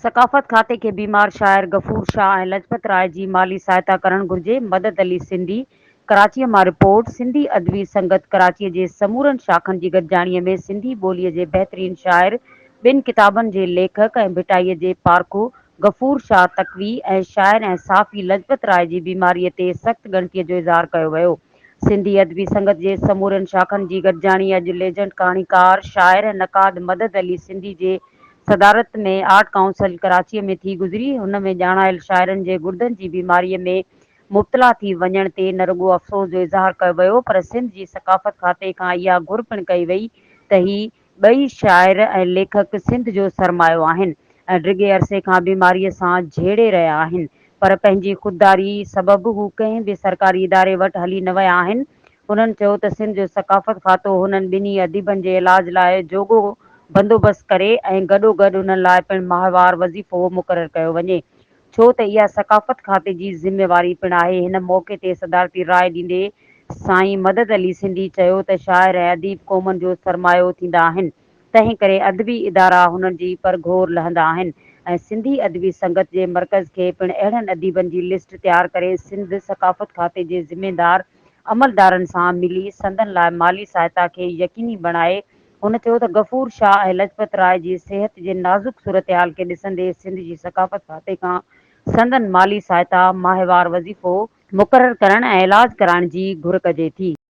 ثقافت کاتي کي بيمار شاعر غفور شاهه ۽ لجپت راء جي مالي سهائتا ڪرڻ گهرجي، مدد علي سنڌي ڪراچيء مان رپورٽ، سنڌي ادبي سنگت ڪراچيء جي سمورن شاخن جي گڏجاڻيء ۾ سنڌي ٻوليء جي بهترين شاعر، ٻن ڪتابن جي ليکڪ ۽ ڀٽائيء جي پارکو غفور شاهه تقوي ۽ شاعر ۽ صحافي لجپت راء جي بيماريء تي سخت ڳڻتيء جو اظهار ڪيو ويو. سنڌي ادبي سنگت جي سمورين شاخن جي گڏجاڻي اڄ ليجنڊ ڪهاڻيڪار، شاعر ۽ نقاد مدد علي سنڌي جي صدارت ۾ آرٽ ڪائونسل ڪراچيء ۾ ٿي گذري. هن ۾ ڄاڻايل شاعرن جي گردن جي بيماريء ۾ مبتلا ٿي وڃڻ تي نه رڳو افسوس جو اظهار ڪيو ويو پر سنڌ جي ثقافت کاتي کان اها گهر پڻ ڪئي وئي ته هي ٻئي شاعر ۽ ليکڪ سنڌ جو سرمايو آهن ۽ ڊگهي عرصي کان بيماريء سان جهيڙي رهيا آهن پر پنهنجي خودداري سبب هو ڪنهن به سرڪاري اداري وٽ هلي نه ويا آهن. هنن چيو ته سنڌ جو ثقافت کاتو هنن ٻنهي اديبن جي علاج لاء جوڳو بندوبست ڪري ۽ گڏوگڏ انهن لاء پڻ ماهوار وظيفو مقرر ڪيو وڃي ڇو ته اها ثقافت کاتي جي ذميواري پڻ آهي. هن موقعي تي صدارتي راء ڏيندي سائين مدد علي سنڌي چيو ته شاعر ۽ اديب قومن جو سرمايو ٿيندا آهن، تنهن ڪري ادبي ادارا هنن جي پرگهور لهندا آهن ۽ سنڌي ادبي سنگت جي مرڪز کي پڻ اهڙن اديبن جي لسٽ تيار ڪري سنڌ ثقافت کاتي جي ذميدار عملدارن سان ملي سندن لاء مالي سهائتا کي يقيني بڻائي هن چيو ته غفور شاهه ۽ لجپت راء جي صحت جي نازڪ صورتحال کي ڏسندي سنڌ جي ثقافت کاتي کان سندن مالي سهائتا، ماهوار وظيفو مقرر ڪرڻ ۽ علاج ڪرائڻ جي گهر ڪجي ٿي.